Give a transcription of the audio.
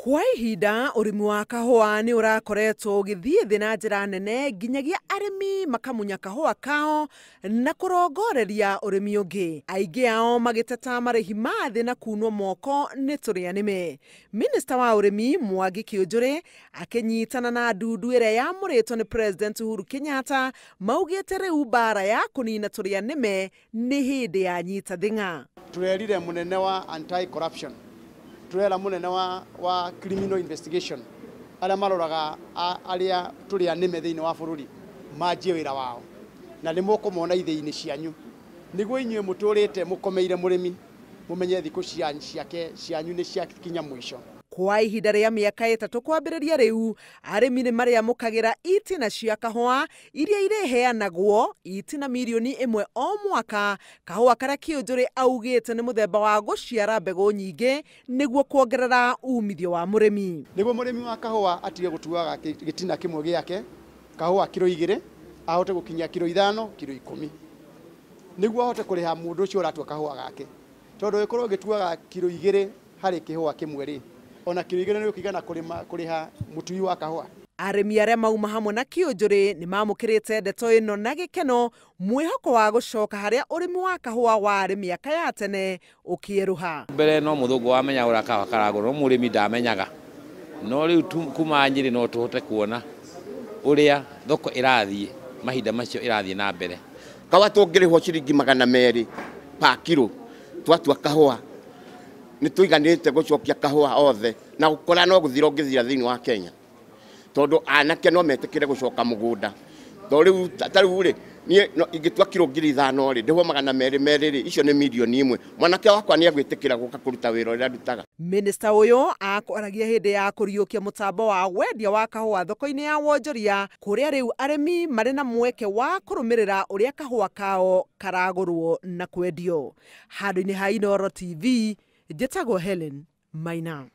Kwa ihinda ũrĩmi wa kahũa nĩ ũrakoretwo ũgĩthiĩ thĩ na njĩra nene nginyagia arĩmi makamunya kahũa kao na kũrongoreria ũrĩmi ũngĩ. Aingĩ ao magĩteta marĩhi ma thĩ na kunwo moko nĩ tũrĩa nĩme. Minista wa ũrĩmi Mwangi Kiunjuri akĩnyitana na ndundu ĩrĩa yamũrĩtwo nĩ President Uhuru Kenyatta maugĩte rĩu mbara ya kũnina tũrĩa nĩme nĩ hĩndĩ ya nyita thing'a. Turerire munene wa anti corruption, turera munene wa criminal investigation aria maroraga aria turia nime thiini wa bururi manjie wira wao na ni mukumona ithĩ-inĩ cianyu niguo inyuĩ muturite mukomeire murimi mumenye thiku ciake cianyu ni ciakinya mwisho. Kwa ihinda rĩa mĩaka 3 kwambĩrĩria rĩu arĩmi nĩ marĩamũkagĩra itina cia kahũa iria irĩheanagwo itina mirioni 1 o mwaka. Kahũa karĩa Kiunjuri augĩte nĩ mũthemba wa gũciara mbegũ nyingĩ nĩguo kuongerera umithio wa mũrĩmi. Nĩguo mũrĩmi wa kahũa atige gũtuaga gĩtina kĩmwe gĩake kahũa kiro 2 ahote gũkinyia kiro 5 kiro 10 nĩguo ahote kũrĩha mũndũ ũcio ũratua kahũa gake, tondũ ĩkorwo ĩgĩtuaga kiro 2 harĩ kĩhũa kĩmwe rĩ ona kiro 2 nĩ ũkĩigana kũrĩha mũtui wa kahũa. Arĩmi arĩa mauma hamwe na Kiunjuri nĩ mamũkĩrĩte ndeto ĩno na gĩkeno, mwĩhoko wa gũcoka harĩa ũrĩmi wa kahũa warĩ mĩaka ya tene ũkĩerũha. Mbere no mũthũngũ wamenya ũrĩa kahũa karagũrwo, no mũrĩmi ndamenyaga. No rĩu kuma Nyĩrĩ no tũhote kuona ũrĩa thoko ĩrathiĩ mahinda macio ĩrathiĩ na mbere. Kahũa tũngĩrĩhwo ciringi 200 pa kiro twatua kahũa nĩ tũiganĩte gũcokia kahũa othe na gũkora no gũthira ũngĩthira thĩinĩ wa Kenya, tondũ anake no metĩkĩre gũcoka mũgũnda. Tondũ rĩu ta rĩu rĩ niĩ ingĩtua kiro 5,000 rĩ ndĩhwo 200 rĩ icio nĩ mirioni 1. Mwanake wakwa nĩ egwĩtĩkĩra gũka kũruta wĩra ũrĩa ndutaga. Minista ũyũ akwaragia hĩndĩ ya kũriũkia mũtambo wa wendia wa kahũa thoko-inĩ ya wonjoria kũrĩa rĩu arĩmi marĩ na mweke wa kũrũmĩrĩra ũrĩa kahũa kao karagũrwo na kwendio. Handũ-inĩ ha Inooro TV, njĩtagwo Helen Maina.